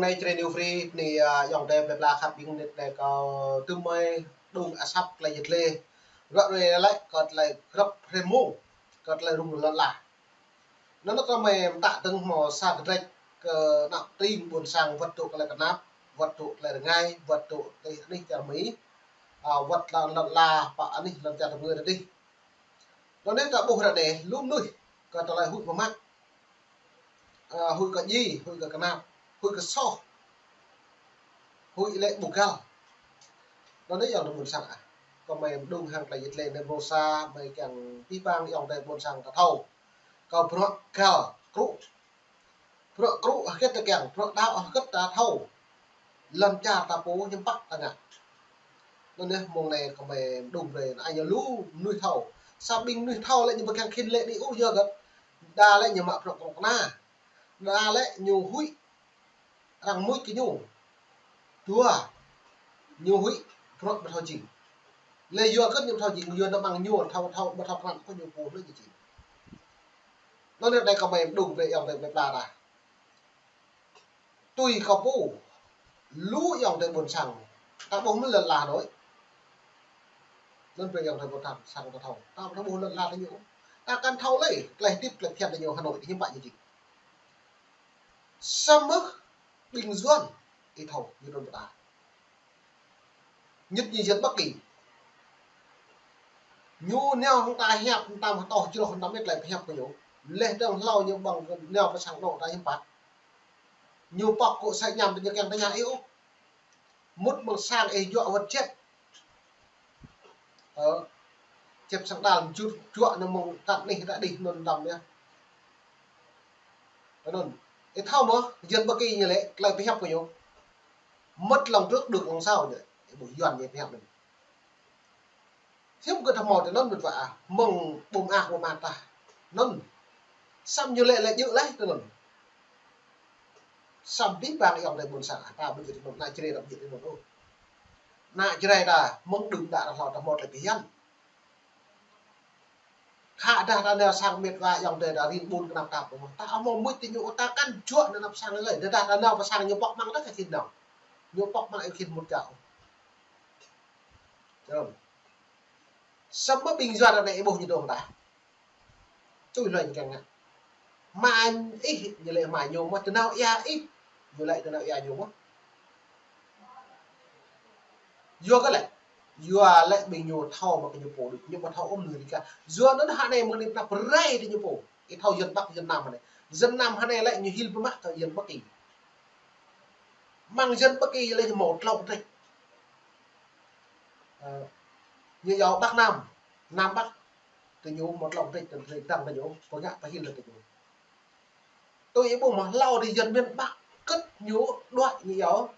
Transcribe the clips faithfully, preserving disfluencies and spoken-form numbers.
Hai črê New Free, bơni, a, ayŏng adơi plơi pla khăp ƀing nit anai kâo tơmai đung asăp tơlơi yet lĕ. Ră ruai lĕ kơ tơlơi grăp hrĕm mông, kơ tơlơi rŭng lŏn ala. Anŭn kâo mơ̆ng tă tơ̆ng hmâo sa kơdrĕč kơ ană tring ƀôn sang wơ̆t dŏ tơlơi kơnap, wơ̆t dŏ tơlơi rơngai, wơ̆t dŏ tơlơi anih čar Mi, a, wơ̆t lŏn, lŏn ala pă anih lŏn čar tơmơi tơdih. Anŭn anai ta ƀuh ră anai, lu mơnuih kơ tơlơi huĭ pơmă. A, huĭ kơ djai, huĭ kơ kơnap, huĭ kơ soh, huĭ lĕ ƀu găl. Anŭn anai ayŏng adơi ƀôn sang ah. Kâo mơ̆ng đung hăng tơlơi yet lĕ anai mrô sa, mơ̆ng kiăng pih pang ayŏng adơi ƀôn sang ta thâo. Kâo bruă găl, krŭ. Bruă krŭ hơget ta kiăng, bruă đaŏ hơget ta thâo. Lŏn čar ta pô hiư̆m pă ta ngă. Anŭn anai mơ̆ng anai kâo mơ̆ng đung brơi, anai ñu lu mơnuih thâo. Sa ƀing mơnuih thâo lĕ ñu ƀu kiăng khĭn lĕ anai ôh yua hơget. Đa lĕ ñu mă bruă krŭ kơna. Đa lĕ ñu huĭ arăng mŭt kơ ñu. Dua, ñu huĭ bruă ƀu thâo jing. Lĕ yua hơget ñu ƀu thâo jing, yua anăm mơ̆ng ñu thâo, thâo, ƀu thâo krăn kơ ñu pô lĕ ñu jing. Anŭn anai kâo mơ̆ng đung brơi ayŏng adơi plơi pla ta. Tui kâo pô, lu ayŏng adơi ƀôn sang, ta ƀuh mơ̆n lŏn ala anai. Anŭn brơi ayŏng adơi ƀôn sang ta thâo. Ta ƀu thâo ƀuh lŏn ala ta ñu. Ta kăn thâo lĕ, tơlơi hơdip, tơlơi phiăn ta ñu Hà Nội, hiư̆m pă ñu jing. Samơ̆ ƀing Yuan, ih thâo, ñu trŭn pơ ta. Nhất ñu dân Bắc Kỳ. Ñu nao hăng ta hiăp, hăng ta hơtŏh čroh, hăng ta mĕt lĕ pơhiăp kơ ñu. Leh dơ̆ng hlâo ñu ƀơ̆ng nao pơ sang anŏ ta hiư̆m pă. Ñu pŏk kơ sa ñam ta ñu kiăng ta ña ih ôh. Mŭt mơ̆ng sang ih juă wơ̆t čep. Ơ, čep sang đal mơčut juă ñu mơ̆ng tăt anih tăt adih anŭn tăm yơh. Anŭn. Ih thâo mơ̆, dân Bắc Kỳ ñu lĕ, tơlơi pơhiăp kơ ñu. Mất lòng trước, được lòng sau ñu lĕ. Ih ƀuh Yuan ñu pơhiăp anŭn. Hiư̆m kơ ta hmâo tui anŭn mơ̆n wă ah, mơ̆ng ƀum ak ƀum ak ta. Anŭn. Samơ̆ ñu lĕ lĕ djơ̆ laih tui anŭn. Samơ̆ pih pang ayŏng adơi ƀôn sang ah, ta ƀu djơ̆ tui anŭn, ană Jrai ta ƀu djơ̆ tui anŭn ôh. Ană Jrai ta mơ̆ng đưm đă ră hlâo ta hmâo tơlơi phiăn. Khă dah ta nao sang mĕt wa ayŏng adơi ta rin ƀun kơnap tap mơ̆n. Ta hmâo mŭt tui ñu ta kăn juă nao năp sang lơi. Dah dah ta nao pơ sang ñu pŏk mơ̆ng ta kơ khĭn nao. Ñu pŏk mơ̆ng ih khĭn mŭt čar. Jơm. Samơ̆ ƀing Yuan anai ih ƀuh ñu dŏng ta. Čui lơi ñu kiăng ngă. Ama ih, ñu lĕ ama ñu mơ̆, tơnao ia ih, ñu lĕ tơnao ia ñu mơ̆. Yua kơ lĕ, yua lĕ ƀing ñu thâo mă kơ ñu pô đôč, ñu ƀu thâo ôh mơnuih rĭ kah. Yua anŭn hă anai mơ̆ng anai pơrai tui ñu pô. Ih thâo dân Bắc, dân Nam hă anai. Dân Nam hă anai lĕ ñu hil pơmă kơ dân Bắc Kỳ. Mơ̆ng dân Bắc Kỳ lĕ ñu hmâo tlâo kơdrĕč. Ơ, ñu iâu Bắc Nam, Nam Bắc. Tui ñu hmâo tlâo kơdrĕč, kơdrĕč dăng tui ñu, pơngă pơhil tui ñu. Tui ih ƀuh mơ̆ hlâo tui dân miền Bắc kơ̆t ñu đuaĭ ñu iâu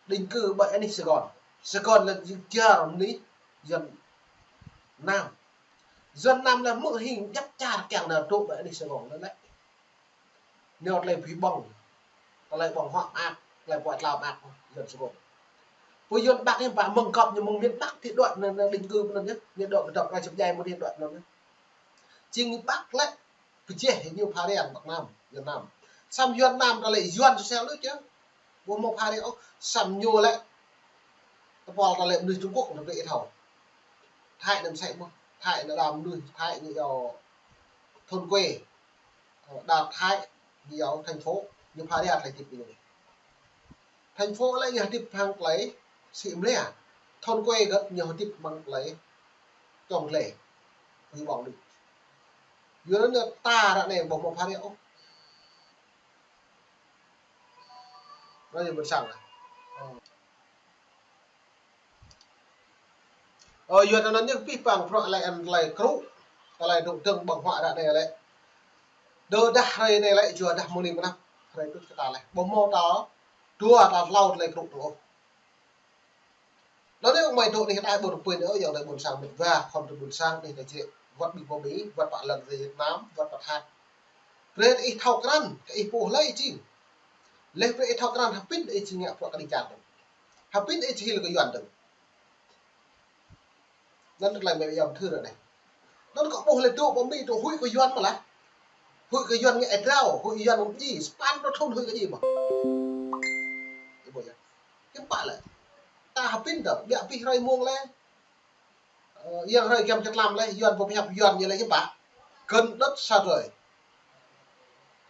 định cư ƀơi anih Sài Gòn. Sài Gòn lĕ jing čar anih dân Nam. Dân Nam lĕ hmư̆ hing djăp čar kiăng nao dŏ ƀơi anih Sài Gòn lĕ lĕ. Nao tơlơi ƀuh ƀơ̆ng, tơlơi ƀơ̆ng huă mơak, tơlơi puă tlao mơak, dân Sài Gòn. Pô dân Bắc hiư̆m pă mơ̆ng gŏp ñu mơ̆ng miền Bắc thì đuaĭ anŭn, anŭn định cư anŭn yơh. Ñu dŏ kơdŏp ră čơp jai mơ̆n thì đuaĭ anŭn yơh. Jing Bắc lĕ pơjeh ñu pha riang Bắc Nam, Yuan Nam. Samơ̆ Yuan Nam ta lĕ Yuan sô sel đôč yơh. Ƀu hmâo pha riang ôh, samơ̆ ñu lĕ tơpul ta lĕ mơnuih Trung Quốc anŭn brơi ih thâo. Thái anŭn mơsĕ mơ̆n, Thái anŭn đa mơnuih Thái ñu iâu thôn quê. Ơ, đa Thái ñu iâu thành phố, ñu pha riang tơlơi hơdip ñu. Thành phố lĕ ñu hơdip hăng tơlơi sĭ mlia. Thôn quê gơ̆t ñu hơdip hăng tơlơi čŏng glai. Ñu ƀơ̆ng đôč. Yua anŭn ta ră anai ƀu hmâo pha riang ôh. Anŭn ñu ƀôn sang ah. Ơ. Ơ, yua anŭn ñu pih pang bruă lĕ anŭn tơlơi krŭ, tơlơi dŏ dơ̆ng ƀơ̆ng huă ră anai lĕ. Tơdah hrơi anai lĕ, yua dah mơ̆ng anai mơnă, hrơi tuč kơ ta lĕ. Ƀu hmâo ta, dua ta hlâo tơlơi krŭ tơ ôh. Anŭn anai mơ̆ng anai dŏ anih ta ƀôn pơ̆n ôh, ayŏng adơi ƀôn sang mĕt wa, khŏm tơ ƀôn sang anih ta jĕ, wơ̆t ƀing pơ Mi, wơ̆t pơ lŏn Việt Nam, wơ̆t pơ Thái. Brơi ih thâo krăn, kơ ih pô hlơi ih jing. Leh brơi ih thâo krăn, hơpĭn ih či ngă bruă kơ đĭ čar dơ̆ng. Hơpĭn ih či hil kơ Yuan dơ̆ng. Anŭn tơlơi mơ̆ng ayŏng thư ră anai. Anŭn kâo ƀuh lĕ dŏ pơ Mi dŏ huĭ kơ Yuan mơ̆ lah. Huĭ kơ Yuan ngă ih drao, huĭ Yuan ngă ih, sapăn pluh thŭn huĭ kơ ih mơ̆n. Ih ƀuh yơh. Hiư̆m pă lĕ. Ta hơpĭn tơ, ƀiă pih hrơi mông lĕ. Ơ, yang hrơi giăm čơtlam lĕ, Yuan pơhiăp Yuan ñu lĕ hiư̆m pă. Kơnơ̆ng đĕt sa hrơi.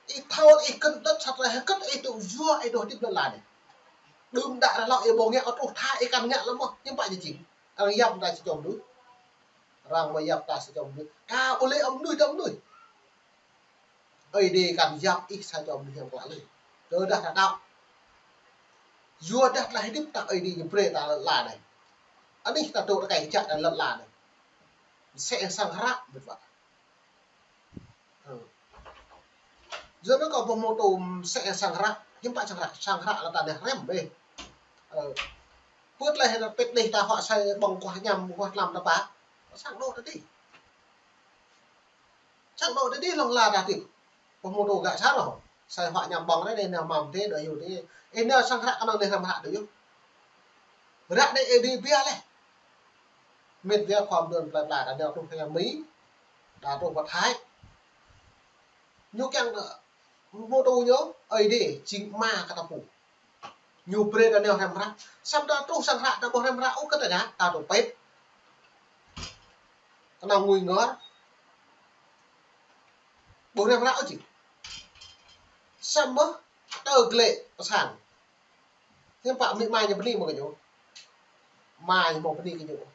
Ih thâo ih kơnơ̆ng đĕt sa hrơi, hơget ih tŭ yua ih dŏ hơdip lŏn la anai. Đưm đă ră hlâo ih ƀu ngă ôh truh tha ih kăn ngă lơ̆m mơ̆n, hiư̆m pă ñu jing. Arăng yap ta sa čô mơnuih. Arăng mơ̆ yap ta sa čô mơnuih. Ka ƀu lĕ ôh mơnuih dŏ mơnuih. Ơi Adai kăn yap ih sa čô mơnuih hiam klă lơi. Tơdah ta đaŏ. Yua dah tơlơi hơdip ta Ơi Adai ñu brơi ta lŏn la anai. Anih ta dŏ tơkai kơjăp ta lŏn la anai. Mơsĕ sang hră mĕt wa. Ơ. Yua anŭn kâo ƀuh mơ̆ tŭ mơsĕ sang hră, hiư̆m pă sang hră, sang hră lŏn ta anai hrăm ƀĕ. Ơ. Pơ tơlơi hơdip ta huă sai ƀơ̆ng kuah ñăm, kuah tlam ta pă. Sang dŏ tơdơi. Sang dŏ tơdơi lŏn la ta tih. Pơhmutu gak sa rŏh. Sai huă ñăm ƀơ̆ng anai, anai nao mă tơdơi, dŏ hyu tơdơi. Ih nao sang hră kơnơ̆ng anai hrăm hră tơdơi yơh. Hră anai Ơi Adai biă leh. Mĕt wa khua mơduôn plơi pla, đa nao truh pơ Mi, đa truh pơ Thái. Ñu kiăng đa pơhmutu ñu, Ơi Adai jing Ama kơ ta pô. Ñu brơi ta nao hrăm hră. Samơ̆ ta truh sang hră ta ƀu hrăm hră ôh kơ ta ngă, ta dŏ pĕt. Kơnơ̆ng ngui ngor. Ƀu hrăm hră ôh jing. Samơ̆ tơ glĕ pơ sang. Hiư̆m pă amĭ ama ñu bơni mơ̆ kơ ñu. Ama ñu mơ̆ bơni kơ ñu.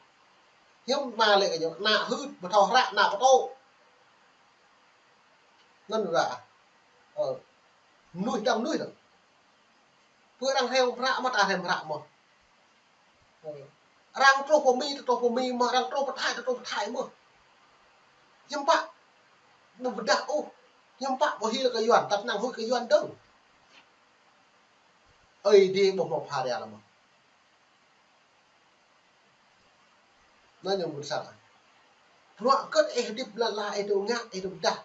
Hiư̆m ama lĕ kơ ñu. Ană hưt, ƀu thâo hră, ană pơtô. Anŭn ră. Ơ. Mơnuih dŏ mơnuih dŏ. Pơ arăng hrăm hră mơ̆ ta hrăm hră mơ̆n. Arăng truh pơ Mi ta truh pơ Mi mơ̆n, arăng truh pơ Thái ta truh pơ Thái mơ̆n. Hiư̆m pă ƀu pơdah ôh. Hiư̆m pă ƀu hil kơ Yuan, ta năng huĭ kơ Yuan dơ̆ng. Ơi Adai ƀu hmâo phara lơi mơ̆n. Anŭn ñu ƀuh sa. Bruă hơget ih hơdip lŏn la ih dŏ ngă ih dŏ pơdah.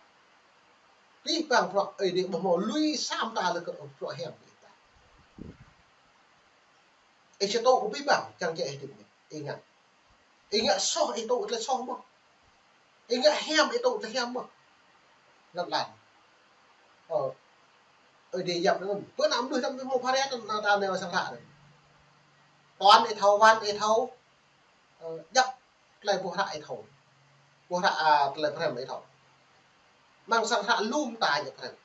Abih bang bruă Ơi Adai ƀu hmâo lui sa mơta lơi kơ bruă hiam ih ta. Ih či tŭ abih bang čang čĕ ih hơdip anai. Ih ngă. Ih ngă soh ih tŭ tơlơi soh mơ̆n. Ih ngă hiam ih tŭ tơlơi hiam mơ̆n. Lŏn la. Ơ. Ơi Adai yap anŭn. Pơ ană mơnuih ta ƀu hmâo phara ta, ta nao sang hră anai. Tuan ih thâo, wan ih thâo. Ơ, djăp tơlơi ƀuh hră ih thâo. Ƀuh hră, a, tơlơi pơhrăm ih thâo. Mơ̆ng sang hră lŏm ta ñu pơhrăm.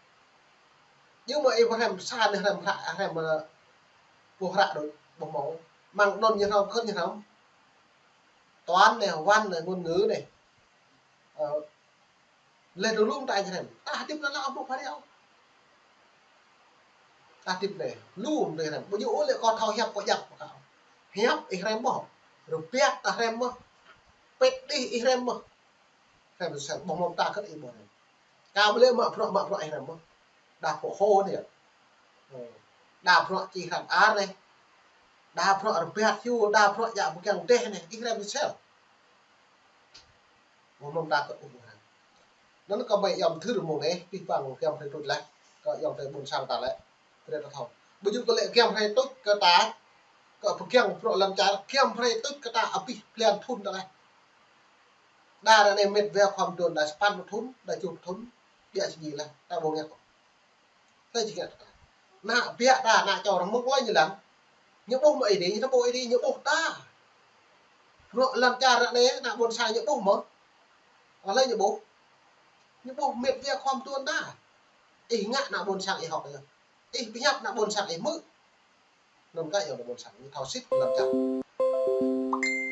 Ñu mơ̆ ih pơhrăm sa anai hrăm hră, hrăm, ơ, ƀuh hră đôč, ƀuh mơ̆. Mơ̆ng anŭn ñu hrăm, kơ̆t ñu hrăm. Tuan anai, wan anai, ngôn ngữ anai. Ơ, Leh dơ̆ng lŏm ta hrăm. Ta hơdip anai lăm ƀu phara ôh. Ta hơdip anai. Lŏm ta hrăm. Ƀu djơ̆ ôh lĕ kâo thâo hiăp kâo djăp kâo. Hiăp ih hrăm mơ̆n. Rơbat ta hrăm mơ̆n. Pĕt đih ih hrăm mơ̆n. Hrăm sa ƀu hmâo ta kơ̆t ih ƀu hrăm. Kâo ƀu lĕ mă bruă, mă bruă ih hrăm mơ̆n. Đa pơhô anai. Đa bruă či hrăm ar anai. Đa bruă rơbat hyu, đa bruă djă ƀu kiăng dêh anai. Ih hrăm sel. Mơ̆ng ta kơ ung hrăm. Anŭn kơ ƀai yom thưr mơ̆ng anai, abih bang giăm hrơi tuč leh, kơ yom hrơi ƀôn sang ta leh, brơi ta thâo. Ƀu djơ̆ kơ lĕ giăm hrơi tuč kơ ta, kơ pơgiăng bruă lăm čar, giăm hrơi tuč kơ ta abih blan thŭn ta leh. Đa ră anai mĕt wa khua mơduôn đa sapăn thŭn, đa tơjuh thŭn, ƀiă sơngi leh, ta ƀu ngă ôh. Tơlơi či ngă ta. Ană biă ta, ană čô rơmŭk lơi ñu lăng. Ñu ƀuh mơ̆ Ơi Adai, ñu ƀuh Ơi Adai, ñu ƀuh ta. Bruă lăm čar ră anai, ană ƀôn sang ñu ƀuh mơ̆. Ơ lơi ñu ƀuh. Ñu ƀuh mĕt wa khua mơduôn ta. Ih ngă ană ƀôn sang ih hơ̆k yơh. Ih pơhiăp ană ƀôn sang ih hmư̆. Anŭn kơ yơh ană ƀôn sang ñu thâo sĭt lăm čar.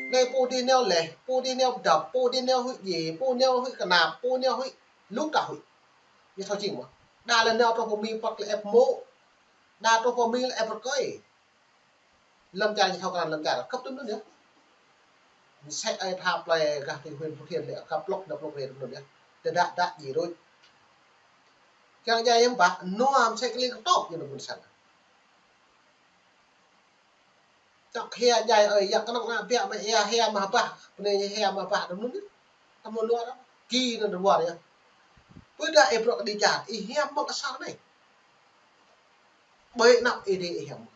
Anai pô adih nao leh, pô adih nao pơdŏp, pô adih nao huĭ djai, pô nao huĭ kơnap, pô nao huĭ lŭk ta huĭ. Ñu thâo jing mơ̆. Đa lĕ nao truh pơ Mi păk lĕ ĕp mô̆. Đa truh pơ Mi lĕ ĕp rơkơi. Lăm čar ñu thâo krăn lăm čar. Kăp tŭ anŭn yơh. Mơsĕ ai tha plơi gah ti huyện Phú Thiện lĕ kăp plŏk nao plŏk rê tŭ anŭn yơh. Tơdah đa djai rôč. Kiăng djai yơh ƀă, nua mơsĕ kơling kơtŏp ñu ană ƀôn sang. Čŏk hia djai ơi, yă kơnơ̆ng ană biă mă ia hia mă bah, bơnai hia mă bah, đăm anŭn yơh. Tơmơ̆ luar, ki anŭn luar yơh. Pơdah ih bruă kơđi čar, ih hiam mơ̆ kơ asar anai. Ƀơi anăp Ơi Adai ih hiam mơ̆.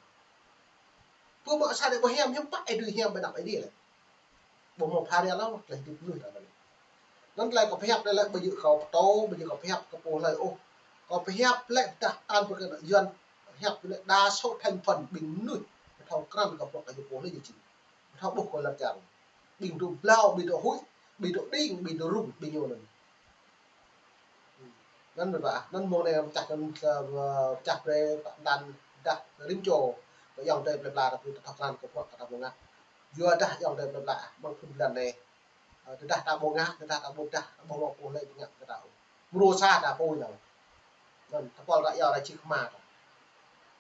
Pơ mơ̆ asar anai ƀu hiam, hiam pă ih dưi hiam ƀơi anăp Ơi Adai lĕ. Ƀu hmâo phara lơi, tơlơi hơdip mơnuih ta anai. Anŭn tơlơi kâo pơhiăp anai lĕ ƀu djơ̆ kâo pơtô, ƀu djơ̆ kâo pơhiăp kơ pô hlơi ôh. Kâo pơhiăp lĕ dah tơlơi pơhiăp kơ ană Yuan, pơhiăp lĕ đa số thành phần ƀing mơnuih, thâo krăn kơ bruă kơ pô hlơi ñu jing. Thâo ƀuh kơ lăp čar. Ƀing dŏ blau, ƀing dŏ huĭ, ƀing dŏ đing, ƀing dŏ rŭng, ƀing ñu anŭn. Anŭn mơ̆ ƀă, anŭn mơ̆ng anai pơčah anŭn, ơ, pơčah brơi pơđan dah rĭm čô kơ ayŏng adơi plơi pla ta ƀu thâo krăn kơ bruă kơ ta ƀu ngă. Yua dah ayŏng adơi plơi pla mơ̆ng phŭn blan anai. Ơ, tơdah ta ƀu ngă, tơdah ta ƀu dah, ta ƀu mơ̆ng pô hlơi ƀu ngă kơ ta ôh. Mrô sa ta pô ñu. Anŭn, ta pol ta yua ta čih kơma ta.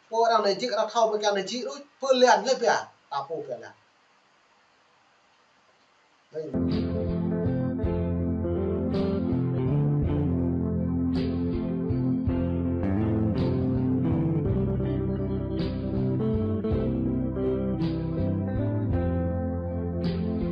Pô arăng anai jing arăng thâo mơ̆ng kơ anai jing đôč, pơlian lĕ ƀiă, ta pô ƀiă lĕ. Anai.